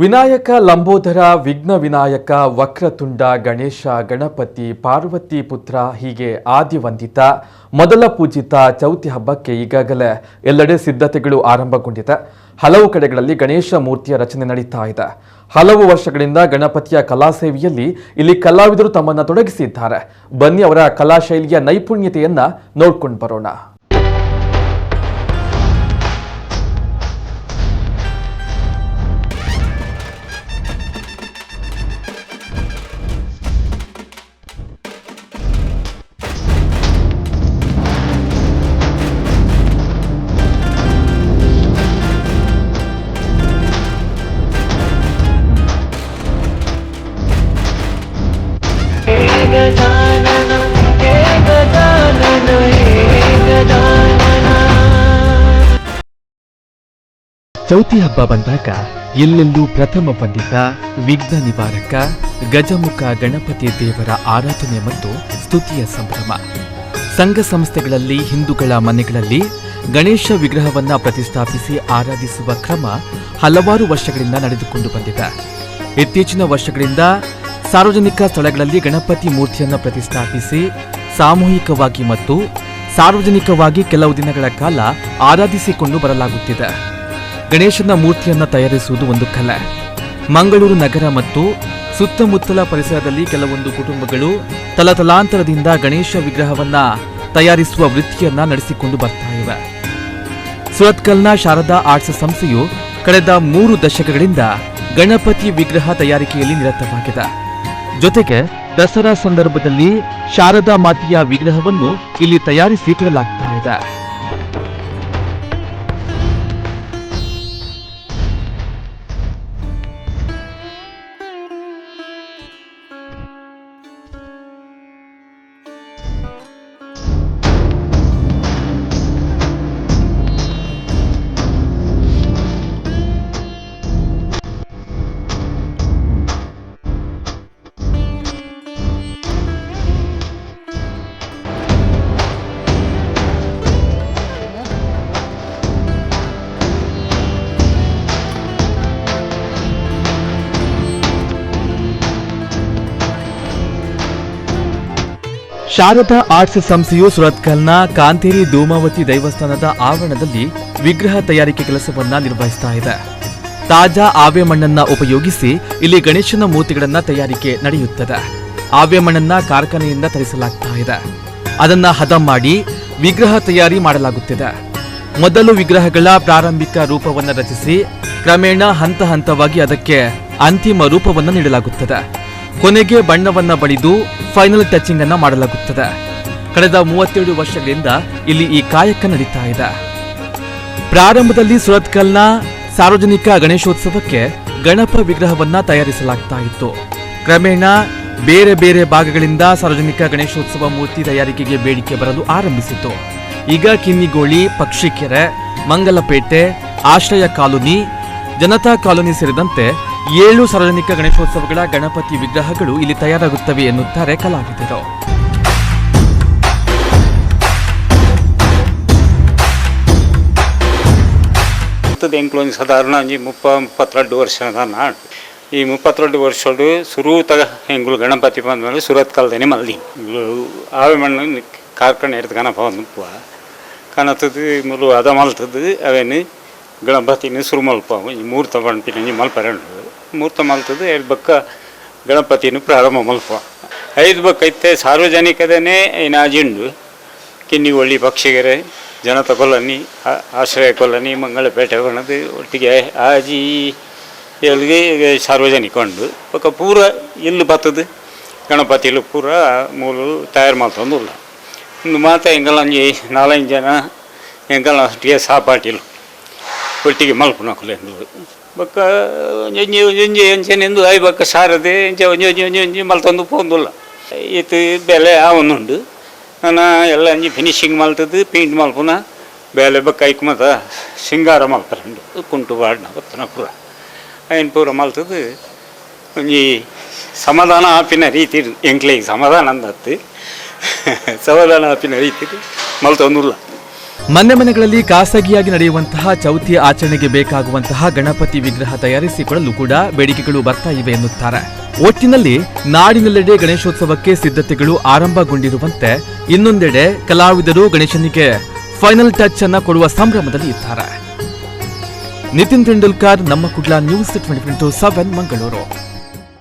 Vinayaka Lambodara, ವಿಘ್ನ ವಿನಾಯಕ, ವಕ್ರತುಂಡ ಗಣೇಶ, ಗಣಪತಿ, ಪಾರ್ವತಿ ಪುತ್ರ ಹೀಗೆ ಆದಿವಂದಿತ ಮೊದಲ ಪೂಜಿತ ಚೌತಿ ಹಬ್ಬಕ್ಕೆ ಈಗಾಗಲೇ ಎಲ್ಲೆಡೆ ಸಿದ್ಧತೆಗಳು ಆರಂಭಗೊಂಡಿದೆ. ಹಲವು ಕಡೆಗಳಲ್ಲಿ ಗಣೇಶ ಮೂರ್ತಿಯ ರಚನೆ ನಡೀತಾ ಇದೆ. ಹಲವು ವರ್ಷಗಳಿಂದ ಗಣಪತಿಯ ಕಲಾಸೇವೆಯಲ್ಲಿ ಇಲ್ಲಿ ಕಲಾವಿದರು ತಮ್ಮನ್ನು ತೊಡಗಿಸಿದ್ದಾರೆ. ಬನ್ನಿ, ಅವರ ಕಲಾಶೈಲಿಯ ನೈಪುಣ್ಯತೆಯನ್ನ ನೋಡ್ಕೊಂಡು ಬರೋಣ. ಚೌತಿ ಹಬ್ಬ ಬಂದಾಗ ಎಲ್ಲೆಲ್ಲೂ ಪ್ರಥಮ ಪಂಡಿತ, ವಿಘ್ನ ನಿವಾರಕ, ಗಜಮುಖ ಗಣಪತಿ ದೇವರ ಆರಾಧನೆ ಮತ್ತು ಸ್ತುತಿಯ ಸಂಭ್ರಮ. ಸಂಘ ಸಂಸ್ಥೆಗಳಲ್ಲಿ, ಹಿಂದೂಗಳ ಮನೆಗಳಲ್ಲಿ ಗಣೇಶ ವಿಗ್ರಹವನ್ನ ಪ್ರತಿಷ್ಠಾಪಿಸಿ ಆರಾಧಿಸುವ ಕ್ರಮ ಹಲವಾರು ವರ್ಷಗಳಿಂದ ನಡೆದುಕೊಂಡು ಬಂದಿದೆ. ಇತ್ತೀಚಿನ ವರ್ಷಗಳಿಂದ ಸಾರ್ವಜನಿಕ ಸ್ಥಳಗಳಲ್ಲಿ ಗಣಪತಿ ಮೂರ್ತಿಯನ್ನು ಪ್ರತಿಷ್ಠಾಪಿಸಿ ಸಾಮೂಹಿಕವಾಗಿ ಮತ್ತು ಸಾರ್ವಜನಿಕವಾಗಿ ಕೆಲವು ದಿನಗಳ ಕಾಲ ಆರಾಧಿಸಿಕೊಂಡು ಬರಲಾಗುತ್ತಿದೆ. ಗಣೇಶನ ಮೂರ್ತಿಯನ್ನು ತಯಾರಿಸುವುದು ಒಂದು ಕಲೆ. ಮಂಗಳೂರು ನಗರ ಮತ್ತು ಸುತ್ತಮುತ್ತಲ ಪರಿಸರದಲ್ಲಿ ಕೆಲವೊಂದು ಕುಟುಂಬಗಳು ತಲತಲಾಂತರದಿಂದ ಗಣೇಶ ವಿಗ್ರಹವನ್ನ ತಯಾರಿಸುವ ವೃತ್ತಿಯನ್ನ ನಡೆಸಿಕೊಂಡು ಬರ್ತಾ ಇವೆ. ಸುರತ್ಕಲ್ನ ಶಾರದಾ ಆರ್ಟ್ಸ್ ಸಂಸ್ಥೆಯು ಕಳೆದ 3 ದಶಕಗಳಿಂದ ಗಣಪತಿ ವಿಗ್ರಹ ತಯಾರಿಕೆಯಲ್ಲಿ ನಿರತವಾಗಿದೆ. ಜೊತೆಗೆ ದಸರಾ ಸಂದರ್ಭದಲ್ಲಿ ಶಾರದಾ ಮಾತೆಯ ವಿಗ್ರಹವನ್ನು ಇಲ್ಲಿ ತಯಾರಿಸಿ ಕೊಡಲಾಗ್ತಾ ಇದೆ. ಶಾರದಾ ಆರ್ಟ್ಸ್ ಸಂಸ್ಥೆಯು ಸುರತ್ಕಲ್ನ ಕಾಂತೇರಿ ಧೂಮಾವತಿ ದೇವಸ್ಥಾನದ ಆವರಣದಲ್ಲಿ ವಿಗ್ರಹ ತಯಾರಿಕೆ ಕೆಲಸವನ್ನ ನಿರ್ವಹಿಸ್ತಾ ಇದೆ. ತಾಜಾ ಆವೆ ಮಣ್ಣನ್ನ ಉಪಯೋಗಿಸಿ ಇಲ್ಲಿ ಗಣೇಶನ ಮೂರ್ತಿಗಳನ್ನ ತಯಾರಿಕೆ ನಡೆಯುತ್ತದೆ. ಆವೆ ಮಣ್ಣನ್ನ ಕಾರ್ಖಾನೆಯಿಂದ ತರಿಸಲಾಗ್ತಾ ಇದೆ. ಅದನ್ನ ಹದ ಮಾಡಿ ವಿಗ್ರಹ ತಯಾರಿ ಮಾಡಲಾಗುತ್ತಿದೆ. ಮೊದಲು ವಿಗ್ರಹಗಳ ಪ್ರಾರಂಭಿಕ ರೂಪವನ್ನು ರಚಿಸಿ ಕ್ರಮೇಣ ಹಂತ ಹಂತವಾಗಿ ಅದಕ್ಕೆ ಅಂತಿಮ ರೂಪವನ್ನು ನೀಡಲಾಗುತ್ತದೆ. ಕೊನೆಗೆ ಬಣ್ಣವನ್ನ ಬಳಿದು ಫೈನಲ್ ಟಚಿಂಗ್ ಅನ್ನ ಮಾಡಲಾಗುತ್ತದೆ. ಕಳೆದ 37 ವರ್ಷಗಳಿಂದ ಇಲ್ಲಿ ಈ ಕಾಯಕ ನಡೀತಾ ಇದೆ. ಪ್ರಾರಂಭದಲ್ಲಿ ಸುರತ್ಕಲ್ನ ಸಾರ್ವಜನಿಕ ಗಣೇಶೋತ್ಸವಕ್ಕೆ ಗಣಪ ವಿಗ್ರಹವನ್ನ ತಯಾರಿಸಲಾಗ್ತಾ ಇತ್ತು. ಕ್ರಮೇಣ ಬೇರೆ ಬೇರೆ ಭಾಗಗಳಿಂದ ಸಾರ್ವಜನಿಕ ಗಣೇಶೋತ್ಸವ ಮೂರ್ತಿ ತಯಾರಿಕೆಗೆ ಬೇಡಿಕೆ ಬರಲು ಆರಂಭಿಸಿತು. ಈಗ ಕಿನ್ನಿಗೋಳಿ, ಪಕ್ಷಿಕೆರೆ, ಮಂಗಲಪೇಟೆ, ಆಶ್ರಯ ಕಾಲೋನಿ, ಜನತಾ ಕಾಲೋನಿ ಸೇರಿದಂತೆ 7 ಸಾರ್ವಜನಿಕ ಗಣೇಶೋತ್ಸವಗಳ ಗಣಪತಿ ವಿಗ್ರಹಗಳು ಇಲ್ಲಿ ತಯಾರಾಗುತ್ತವೆ ಎನ್ನುತ್ತಾರೆ ಕಲಾವಿದರು. ಎಂಕ್ಲೊಂಜಿ ಸಾಧಾರಣ ಒಂಜಿ 32 ವರ್ಷದ ನಾಡು. ಈ 32 ವರ್ಷಡು ಸುರೂತ ಎಂಗುಲು ಗಣಪತಿ ಬಂದ ಸುರತ್ ಕಾಲದೇನೆ ಮಲ್ದಿ ಆವೆ ಮಣ್ಣು ಕಾರ್ಖಾನೆ ಹಿಡ್ದು ಗಣಪ ಒಂದು ಕಣತದ್ದು ಮುಲು ಅದ ಮಲ್ತದ್ದು ಅವೇನು ಗಣಪತಿನ ಸುರು ಮಲ್ಪ ಒಂಜಿ ಮೂರ್ತ ಪನ್ಪಿನ ಒಂಜಿ ಮಲ್ಪರೆ ಉಂಡು. ಮೂರ್ತ ಮಲ್ತದ್ದು ಐದು ಬಕ್ಕ ಗಣಪತಿನ ಪ್ರಾರಂಭ ಮಲ್ಪ. ಐದು ಬಕ್ಕ ಇತ್ತೆ ಸಾರ್ವಜನಿಕದನೇ ಏನಾಜಿಂಡು ಕಿನ್ನಿಗೊಳ್ಳಿ, ಪಕ್ಷಿಗೆರೆ, ಜನತಾ ಕಾಲೋನಿ, ಆಶ್ರಯ ಕಾಲೋನಿ, ಮಂಗಳಪೇಟೆ ಬಣ್ಣದು ಒಟ್ಟಿಗೆ ಆಜಿ ಎಲ್ಲಿಗೆ ಸಾರ್ವಜನಿಕ ಉಂಡು. ಬೊಕ್ಕ ಪೂರ ಇಲ್ಲು ಬತ್ತದು ಗಣಪತಿಲು ಪೂರ ಮೂಲು ತಯಾರು ಮಲ್ತೊಂದುಲ್ಲ. ಉಂದು ಮಾತ ಎಂಕಲ್ನ ಒಂಜಿ ನಾಲೈದು ಜನ ಎಂಕಲ್ನ ಒಟ್ಟಿಗೆ ಸಹಪಾಠಿಲು ಒಟ್ಟಿಗೆ ಮಲ್ಪುನಕುಲು ಎಂಕುಲು. ಬೊಕ್ಕ ಒಂಜಿ ಒಂಜಿ ಒಂಜಿ ಅಂಚನೆ ಆಯ್ ಬೊಕ್ಕ ಸಾರದೆ ಇಂಚ ಒಂಜಿ ಒಂಜಿ ಒಂಜಿ ಒಂಜಿ ಮಲ್ತೊಂದು ಪೋಂದುಲ್ಲ. ಈತ್ ಬೆಲೆ ಆವೊಂದುಂಡು. ನನ ಎಲ್ಲ ಒಂಜಿ ಫಿನಿಶಿಂಗ್ ಮಲ್ತದ್ದು ಪೇಂಟ್ ಮಲ್ಪುನ ಬೇಲೆ ಬೊಕ್ಕ ಐಕ್ ಮಾತ ಸಿಂಗಾರ ಮಲ್ಪರುಂಡು. ಕುಂಟು ಪಾಡ್ನ ಬತ್ತನ ಪೂರ ಐನ್ ಪೂರ ಮಲ್ತದ್ದು ಒಂಜಿ ಸಮಾಧಾನ ಆಪಿನ ರೀತಿ ಎಂಕ್ಲೆಗ್ ಸಮಾಧಾನ ಅಂದತ್ತು ಸಮಾಧಾನ ಆಪಿನ ರೀತಿ ಮಲ್ತೊಂದುಲ್ಲ. ಮನೆ ಮನೆಗಳಲ್ಲಿ ಖಾಸಗಿಯಾಗಿ ನಡೆಯುವಂತಹ ಚೌತಿ ಆಚರಣೆಗೆ ಬೇಕಾಗುವಂತಹ ಗಣಪತಿ ವಿಗ್ರಹ ತಯಾರಿಸಿಕೊಳ್ಳಲು ಕೂಡ ಬೇಡಿಕೆಗಳು ಬರ್ತಾ ಇವೆ ಎನ್ನುತ್ತಾರೆ. ಒಟ್ಟಿನಲ್ಲಿ ನಾಡಿನೆಲ್ಲೆಡೆ ಗಣೇಶೋತ್ಸವಕ್ಕೆ ಸಿದ್ಧತೆಗಳು ಆರಂಭಗೊಂಡಿರುವಂತೆ, ಇನ್ನೊಂದೆಡೆ ಕಲಾವಿದರು ಗಣೇಶನಿಗೆ ಫೈನಲ್ ಟಚ್ ಅನ್ನ ಕೊಡುವ ಸಂಭ್ರಮದಲ್ಲಿ ಇದ್ದಾರೆ. ನಿತಿನ್ ತೆಂಡೂಲ್ಕರ್, ನಮ್ಮ ಕುಡ್ಲ, ನ್ಯೂಸ್ 24x7, Mangaluru.